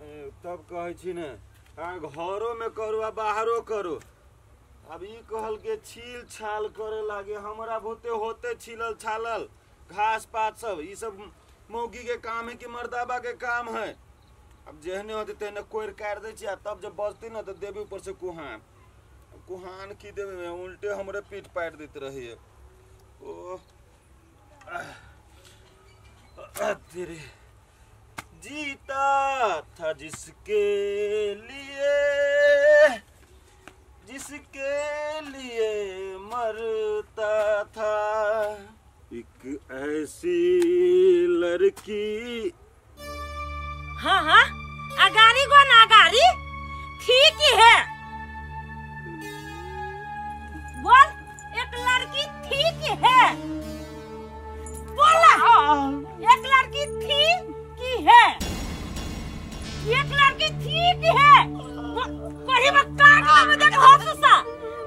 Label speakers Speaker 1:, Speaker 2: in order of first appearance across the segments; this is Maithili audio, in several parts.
Speaker 1: तब कहै छी ने आ घरो में करू आ बाहरो करू। अब ई कहल के छील छाल करे लागे, हमरा बहुते होते छीलल छालल घास पात सब, ई सब मौगी के काम है कि मर्दाबा के काम है। अब जेहने होते तेहने कोरि काटि दै छी आ तब जब बजती ना तो देवी ऊपर से कुहान कुहान की देवे, उल्टे हमरे पीठ पाटि दैत रहिए। ओ तेरे जीता था जिसके लिए, जिसके लिए मरता था, एक ऐसी लड़की।
Speaker 2: हाँ हाँ अगारी गो ना अगारी ठीक ही है। बोल एक लड़की ठीक है, बोला एक लड़की थी की है, एक लड़की थी की है। कहीं में काट ले देख हंससा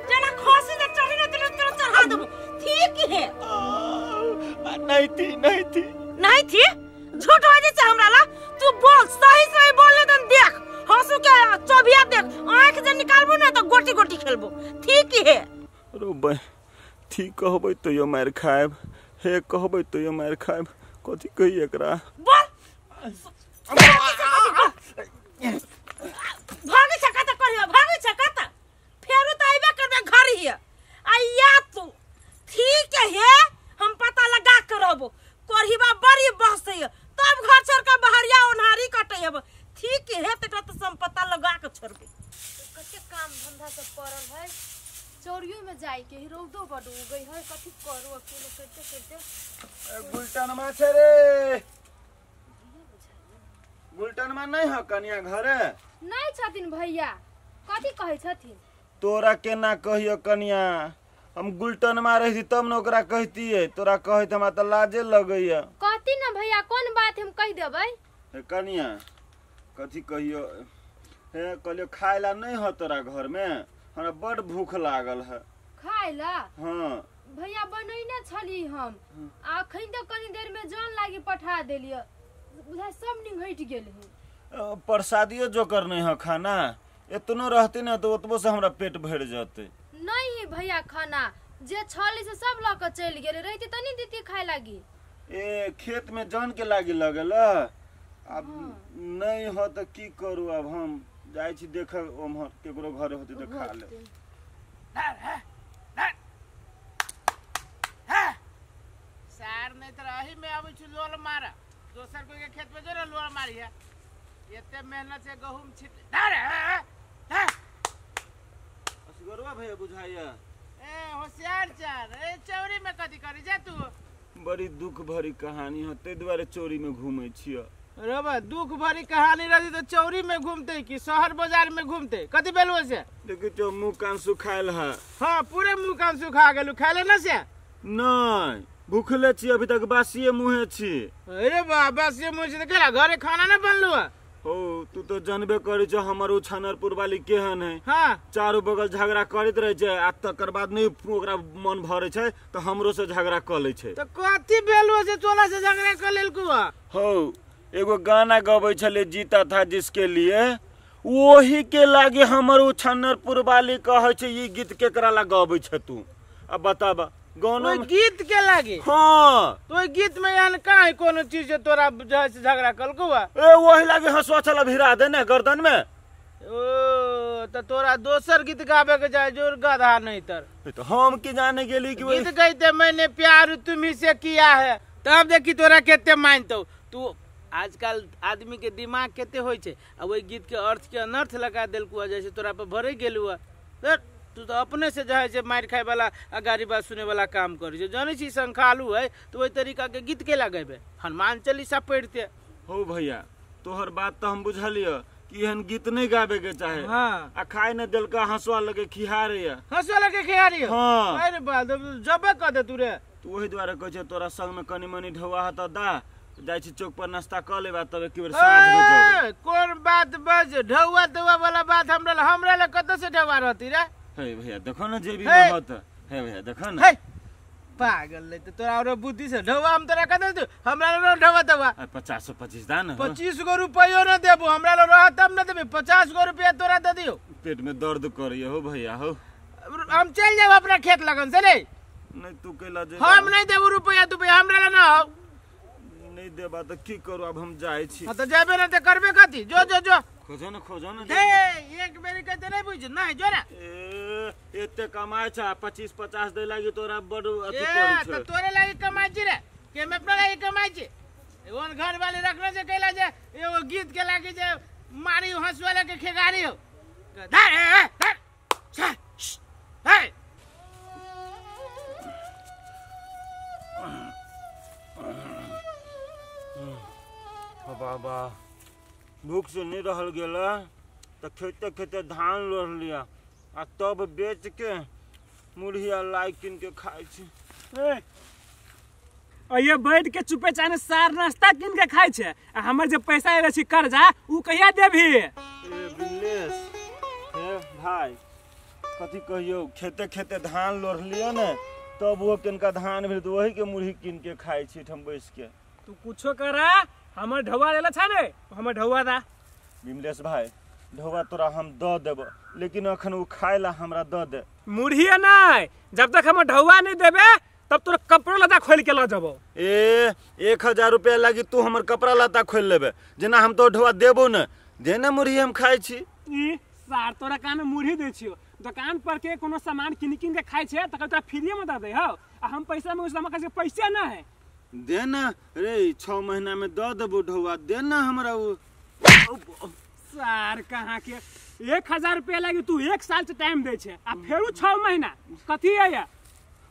Speaker 2: जना खोसी दे चढ़ी ने तेरे तेरे चढ़ा देबो। ठीक है
Speaker 1: नहीं थी, नहीं थी,
Speaker 2: नहीं थी, झूठ हो जैसे हमरा ला। तू बोल सही सही बोल ले तन देख हंसू के चोबिया देख आंख जे निकालबो ना तो गोटी गोटी खेलबो। ठीक है
Speaker 1: रो बे, ठीक कहबै तो यो मार खाएब, हे कहबै तो यो मार खाएब, कथी कही एकरा।
Speaker 2: बोल भागे छका त करियो, भागे छका त फेरो त आइबे करबे घर ही आ या तू। ठीक है हम पता लगा के रहबो, करहिबा बड़ी बहस है तब घर छोड़ के बहरिया ओन्हारी कटे हब। ठीक है तकरा त हम पता लगा के छोड़बे।
Speaker 3: कते काम धंधा सब पड़ल है, चोरियो में जाय के रौदो बड उगई है, कथी करू अकेले करते करते।
Speaker 1: गुलटनमा छे रे, गुलटनमा नहीं है कनिया घरे?
Speaker 3: नहीं छथिन भैया। कथी कहै छथिन?
Speaker 1: तोरा केना कहियो कनिया, हम गुलटनमा रही तब न ओकरा कहतिए, तोरा कहैत हमरा त लाजे लगैया।
Speaker 3: कहती न भैया कोन बात हम कहि देबै।
Speaker 1: हे कनिया कथी कहियो, हे कहलियो खाय ला नहीं हो तोरा घर में, हमरा बड़ भूख लागल है।
Speaker 3: खाय ला?
Speaker 1: हाँ
Speaker 3: भैया बनैने छली हम, आ अखन त कनी देर में जन लागी पठा देलियै, बुझाय सब निंघटि गेल है।
Speaker 1: प्रसादियो जोकर नहीं है खाना, इतनो रहते ना तो ओतबो से हमरा पेट भर जते।
Speaker 3: नहीं भैया खाना जे छली से सब ल के चलि गेल रहती तनी दीती खाय लागी।
Speaker 1: ए खेत में जन के लागी लगल, अब नहीं हो त की करू, अब हम जाइ छी देख ओम्हर केकरो घर होते त खा ले।
Speaker 4: सार नहीं त रही में आबै छी लोल मारा, दोसर कोई के खेत में जो ना लोल मारी है, एते मेहनत से गहूम छिट धर है।
Speaker 1: असगरवा भैया बुझाइया।
Speaker 4: ए होशियार चार, ए चौरी में कथी करी जा तू?
Speaker 1: बड़ी दुख भरी कहानी है, ते दुआरे चोरी में घूमै छियै।
Speaker 4: रे बा दुख भरी कहानी रही तो चौरी में घूमते कि शहर बाजार में घूमते? कथी बेलुआ से?
Speaker 1: देखी तो मुंह कान सुखायल है।
Speaker 4: हाँ पूरे मुंह कान सुखा गेलु, खाइले ना से?
Speaker 1: नहीं भूखले छी अभी तक, बासिए मुहे छी।
Speaker 4: अरे बा बासिए मुहे छी त केला घरे खाना ना बनलु है?
Speaker 1: हो तू तो जानबे करी छ हमर उ छनरपुर वाली केहन है।
Speaker 4: हाँ
Speaker 1: चारू बगल झगड़ा करैत रहे छै आ तकर बाद नहीं ओकरा मन भरे छै त हमरो से झगड़ा क लै छै।
Speaker 4: त कथी बेलुआ से तोला से झगड़ा क लेलकु है?
Speaker 1: हो एगो गाना गबै छले जीता था जिसके लिए, वही के लागे हमर उ छनरपुर वाली कहै छै ई गीत केकरा ला गबै छ तू? अब बताबा गाना
Speaker 4: गीत के लागे?
Speaker 1: हाँ
Speaker 4: तो गीत में एहन काहे कोनो चीज जे तोरा से झगड़ा कलकु है?
Speaker 1: ए वही लागे हंसुआ छला भिरा दे ने गर्दन में।
Speaker 4: ओ त तोरा दोसर गीत गावे के जाय जोर गधा नहीं तर।
Speaker 1: तो हम की जाने गेली कि
Speaker 4: गीत गईते मैंने प्यार तुम्ही से किया है, तब देखी तोरा केते मानतौ तू। आजकल आदमी के दिमाग केते होइ छै आ ओहि गीत के अर्थ के अनर्थ लगा देलकु है, जैसे तोरा पर भरे गेलु है। तू तो अपने से जे है मारि खाए वाला आ गारी बात सुने वाला काम करै छै, जानै छी शंखालु है तो ओहि तरीका के गीत केला गैबे, हनुमान चालीसा पढ़ते।
Speaker 1: हो भैया तोहर बात तो हम बुझलिय कि एहन गीत नहीं गावे के चाहे।
Speaker 4: हाँ
Speaker 1: आ खाए न देलका हंसुआ लगे खिहारे,
Speaker 4: हंसुआ लगे खिहारे।
Speaker 1: हाँ
Speaker 4: अरे बा जबे कह दे तू रे।
Speaker 1: तू वही दुआरे कहै छै तोरा संग में कनी मनी ढौआ हत दा जाइ छी चौक पर नाश्ता क लेबा तब एक बेर साँझ हो जाबे।
Speaker 4: कोन बात बज ढौआ दौआ वाला बात हमरा हमरा ले कतौ से ढौआ रहती रे?
Speaker 1: हे भैया देखो ना जेबी में होत। हे भैया देखो ना,
Speaker 4: हे पागल ले तोरा और बुद्धि से ढौआ हम तोरा कह दे हमरा लो ढौआ दवा
Speaker 1: 50 25 दा न
Speaker 4: 25 गो रुपयो न देबो हमरा लो रह तब न देबे 50 गो रुपया तोरा दे दियो।
Speaker 1: पेट में दर्द करिए हो भैया हो।
Speaker 4: हम चल जाब अपना खेत लगन से नहीं
Speaker 1: नहीं तू कैला जे
Speaker 4: हम नहीं देबो रुपया तू हमरा ला ना हो
Speaker 1: नहीं देबा त की करू अब हम जाय छी।
Speaker 4: हां त जाबे न त करबे कथी जो जो जो
Speaker 1: खोजो न खोजो न
Speaker 4: दे एक बेरी कहते नहीं बुझ नहीं जो ना
Speaker 1: ए एते कमाय छ 25 50 दे लागी तोरा बड अथी करै
Speaker 4: छ त तोरे लागी कमाय छी रे के हम अपना लागी कमाय छी ओन घर वाले रखने से कैला जे एगो गीत के लागी जे मारी हंसुआ के खेगारी हो धर ए धर छ हे
Speaker 1: बाबा भूख से नहीं रहल गेला त खेते खेते धान लोढ़ लिया आ तब बेच के मुरही आ लाई किन के खाइ छी।
Speaker 5: ये बैठ के चुपे चाने सार नाश्ता किन के खाइ छे आ हमर जे पैसा आयल छी कर्जा उ कहिया देबही?
Speaker 1: ए बिल्लेश हे भाई कथी कहियो खेते खेते धान लोढ़ लिया ने तब वो किनका धान भेल वही के मुरही किन के खाइ छी ठाम बैस के।
Speaker 5: तू कुछो करा हमर ढौआ लेला छा ने हमर ढौआ दा।
Speaker 1: बिमलेश भाई ढौआ तोरा हम the देब लेकिन अखन उ खाय ला हमरा the they.
Speaker 5: मुरही नहीं जब तक हमर ढौआ नहीं देबे तब तोरा कपड़ो लत्ता खोल के ल जबो।
Speaker 1: ए 1000 रुपया लागी तू हमर कपड़ा लत्ता खोल लेबे जेना हम तो ढौआ देबो न दे ना मुरही हम खाय छी।
Speaker 5: ई सार तोरा कान में मुरही दै छियो दुकान पर के कोनो सामान किन किन के खाय छे त तोरा फ्री में the they हो आ हम पैसा में उस हमरा के पैसा ना है
Speaker 1: दे ना रे 6 महीना में the देबो ढौआ दे ना हमरा उ।
Speaker 5: सार कहाँ के 1000 रुपया लागी तू 1 साल से टाइम दे छे आ फेरू 6 महीना कथी है या?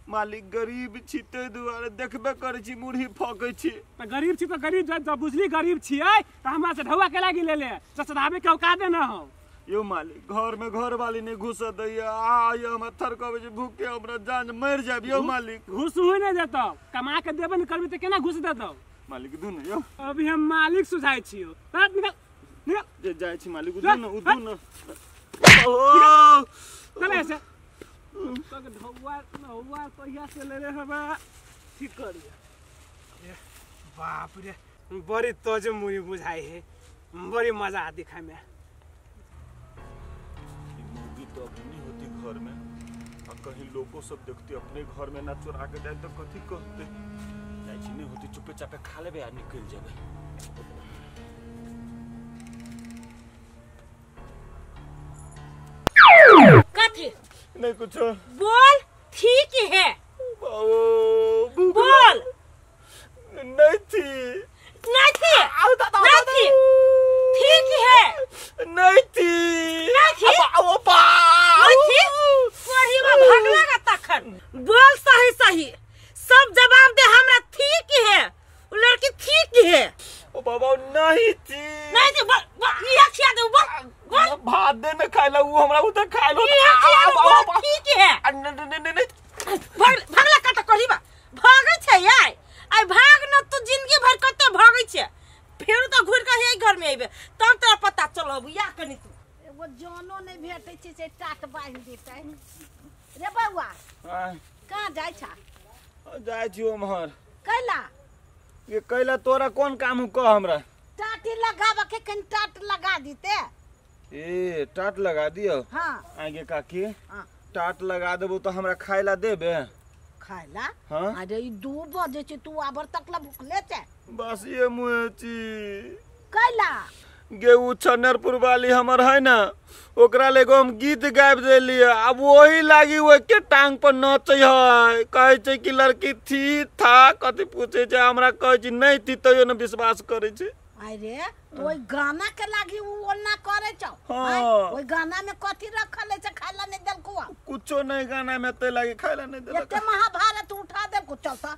Speaker 1: मालिक गरीब छी ते दुआरे देखबे करै छी मुरही फकै छी
Speaker 5: त गरीब छी त गरीब जब बुझली गरीब छियै त हमरा से ढौआ के लागी ले ले चचराबे के औकात ना हो।
Speaker 1: यो मालिक घर में घर वाली नहीं घुस दैया आ यो हम थरकबै छी भूखे हमरा जान मर जाब यो मालिक।
Speaker 5: घुस हुए नहीं देतौ कमा के देबे न करबी त केना घुस देतौ
Speaker 1: मालिक दू न यो
Speaker 5: अभी हम मालिक सुझाइ छियो हट निकल निकल
Speaker 1: जे जाइ छी मालिक दू न उ दू न
Speaker 5: ओ चल ऐसे तक ढौआ नौआ कहिया से ले रे हबा ठीक करिया। बाप रे बड़ी तोज मुरी बुझाई है बड़ी मजा आती खाए में।
Speaker 1: तो अभी नहीं होती घर में और कहीं लोगों सब देखते अपने घर में ना चुरा के जाए तो कथी कहते जाए छी नहीं होती चुपे चापे खा लेबे आ निकल जाबे।
Speaker 2: कथी
Speaker 1: नहीं कुछ
Speaker 2: बोल ठीक है बोल
Speaker 1: नहीं थी
Speaker 2: नहीं थी नहीं थी ठीक है
Speaker 1: नहीं थी
Speaker 2: नहीं थी नहीं थी कोढ़ीवा भगला का तखन बोल सही सही सब जवाब दे हमरा ठीक है उ लड़की ठीक है।
Speaker 1: ओ बाबा नहीं थी
Speaker 2: नहीं थी बोल बोल ये खिया दे बोल बोल
Speaker 1: भात दे न खाइला उ हमरा उ त खाइलो
Speaker 2: बोल ठीक है
Speaker 1: नहीं नहीं नहीं
Speaker 2: भगला का त कोढ़ीवा भागै छै यार आई भाग न तू जिंदगी भर कते भागै छै फेर तो घुर के हे घर में आइबे तब तोरा पता चलब या कनी तू
Speaker 6: एगो जनो नहीं भेटै छै से टाट बान्हि देतै रे बौआ। कहाँ जाइ छा?
Speaker 1: जाइ छी ओमहर।
Speaker 6: कैला?
Speaker 1: ये कैला तोरा कोन काम हो कह हमरा?
Speaker 6: टाटी लगाबऽ के कनी टाट लगा दिते।
Speaker 1: ए टाट लगा दियो?
Speaker 6: हाँ।
Speaker 1: आगे काकी
Speaker 6: हाँ।
Speaker 1: टाट लगा देबो तो हमरा खाइला देबे?
Speaker 6: खाइला?
Speaker 1: हाँ?
Speaker 6: अरे ई 2 बजे छै तू आबर तक ला भुखले छै।
Speaker 1: बस ये मुँह छी
Speaker 6: कैला?
Speaker 1: गे उ छनरपुर वाली हमर है ना ओकरा लेगो हम गीत गाबि देलियै अब वही लागी ओहि के टांग पर नचै है कहै छै कि लड़की थी था कथी पूछै छै हमरा कहै छै नहीं थी तैयो न विश्वास करै छै।
Speaker 6: अरे तो ओहि गाना के लागी उ ओना करै छौ।
Speaker 1: हाँ।
Speaker 6: ओहि गाना में कथी रखल है से खाइला नहीं देलको?
Speaker 1: कुछो नहीं गाना में ते लागी खाइला नहीं देलको।
Speaker 6: एते महाभारत उठा देलको चल त।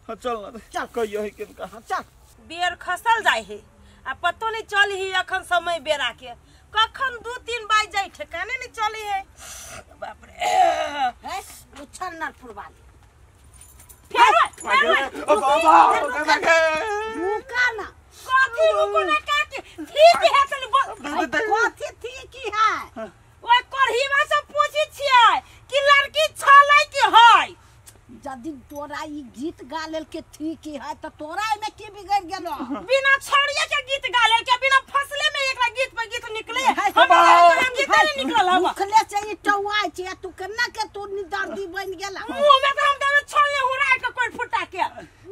Speaker 1: हां चल ना
Speaker 6: चल
Speaker 1: कहियो है किनका।
Speaker 6: हां चल
Speaker 2: बेर खसल जाय है आ पतो नहीं चली है अखन समय बेरा के कखन 2-3 बाज जाय ठेकाने नहीं चली है। बाप रे
Speaker 6: है उ छन्नरपुर वाली
Speaker 2: फेर
Speaker 1: ओ बाबा
Speaker 6: रुका ना
Speaker 2: कथी रुको ना काकी ठीक है तनी बोल
Speaker 6: कथी ठीक है
Speaker 2: ओइ कोढ़ीवा से पूछी छियै कि लड़की छलै कि है
Speaker 6: यदि तोरा थी की है त तोरा एमे की बिगड़ गेलो?
Speaker 2: बिना छोड़िए के गीत गा लेल के बिना फसले में एकरा गीत पर गीत निकले। हम गीत नहीं निकलल हवा।
Speaker 6: मुखले से ई टौआइ छै, तू केना के तू निदर्दी बन गेला?
Speaker 2: मुंह में त हम देबे छोड़ले हुरा के कोई फुटा के।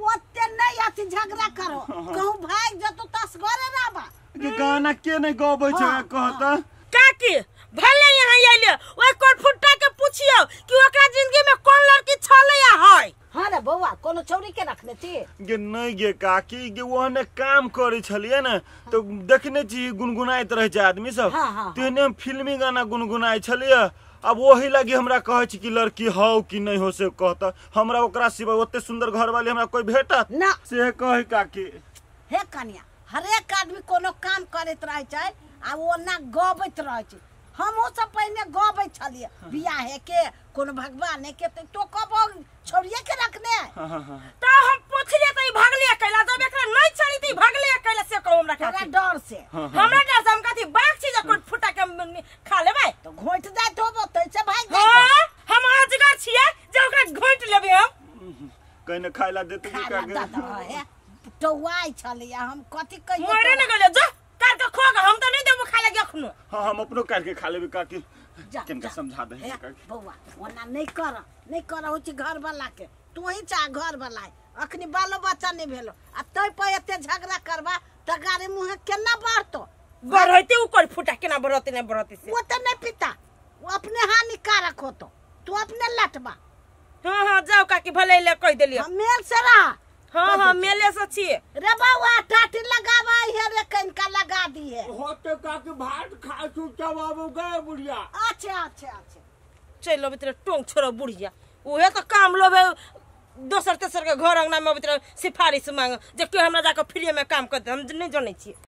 Speaker 6: ओते नहीं अथी झगड़ा करो, कहूं भाग जतो तस घरे रहबा।
Speaker 1: के गाना के नहीं गबै छै कहता?
Speaker 2: काकी भले यहाँ आइले ओइ कोई फुटा के पूछियो कि ओकरा जिंदगी में कौन लड़की छले या है।
Speaker 6: हां रे बौआ, कोनो छौरी के रखने छी?
Speaker 1: गे नहीं गे काकी, गे ओहने काम करे छलिए ने तो देखने छी गुनगुनाइत रहे छै आदमी सब। तेने हम फिल्मी गाना गुनगुनाइ छलिए। अब वही लगी हमरा कहै छी कि लड़की हौ कि नहीं हो से कहता। हमरा ओकरा सिवा ओते सुंदर घर वाली हमरा कोई भेटत
Speaker 6: ना
Speaker 1: से कहे काकी।
Speaker 6: हे कन्या, हरेक आदमी कोनो काम करैत रहै छै आ ओना गबैत रहै छै। हमहूँ सब पहिने गबै छलियै बियाहे के, कोनो भगवाने के, तो तो कब छोड़िए के रखने।
Speaker 2: त हम पूछलिए त ई भागलिए कैला, जब एकरा नहीं छली त ई भागलिए कैला से कहू हमरा
Speaker 6: तोरा डर से।
Speaker 2: हमरा डर से हम कथी बाघ छी जे कोट फुटा के खा लेबै?
Speaker 6: तो घोट जाइत होबो तैसे भाग जाइत।
Speaker 2: हां हम अजगर छियै जे ओकरा घोट लेबै हम।
Speaker 1: कहीं खाइला देते की काकी?
Speaker 6: टौआइ छलियै हम कथी कहियो
Speaker 2: मरे न गेलै जा काट के खोग, हम त नहीं देबो खाय लगी अखनो।
Speaker 1: हां हम अपनो काट के खा लेबै काकी। किनका समझा दे काकी।
Speaker 6: बौआ ओना नहीं कर, नहीं कर होइ छै घर वाला के, तू ही चाह घर वाला अखनी बालो बच्चा नहीं भेलो आ तै पर एते झगड़ा करबा त गाड़ी मुँहे केना बढ़तो?
Speaker 2: बढ़ते उ कर फुटा केना बढ़ते नहीं बढ़ते से।
Speaker 6: वो त नहीं पिता, वो अपने हानिकारक होतो, तू अपने लटबा।
Speaker 2: हां हां जाओ काकी भले ले कह देलियो।
Speaker 6: हम मेल से रह।
Speaker 2: हां हां मेले से छिए
Speaker 6: रे बौआ। टाटी लगावा हे रे कनका लगा दी है।
Speaker 4: होते काकी भात खा छु तब आबो गए बुढ़िया।
Speaker 6: अच्छा अच्छा अच्छा
Speaker 2: चल अबे टोंग छोड़ो बुढ़िया, उहे तो काम लोबे दोसर तेसर के घर अंगना में अबे सिफारिश मांग जे केओ हमरा जाके फ्री में काम कर दे, हम नहीं जनै छियै।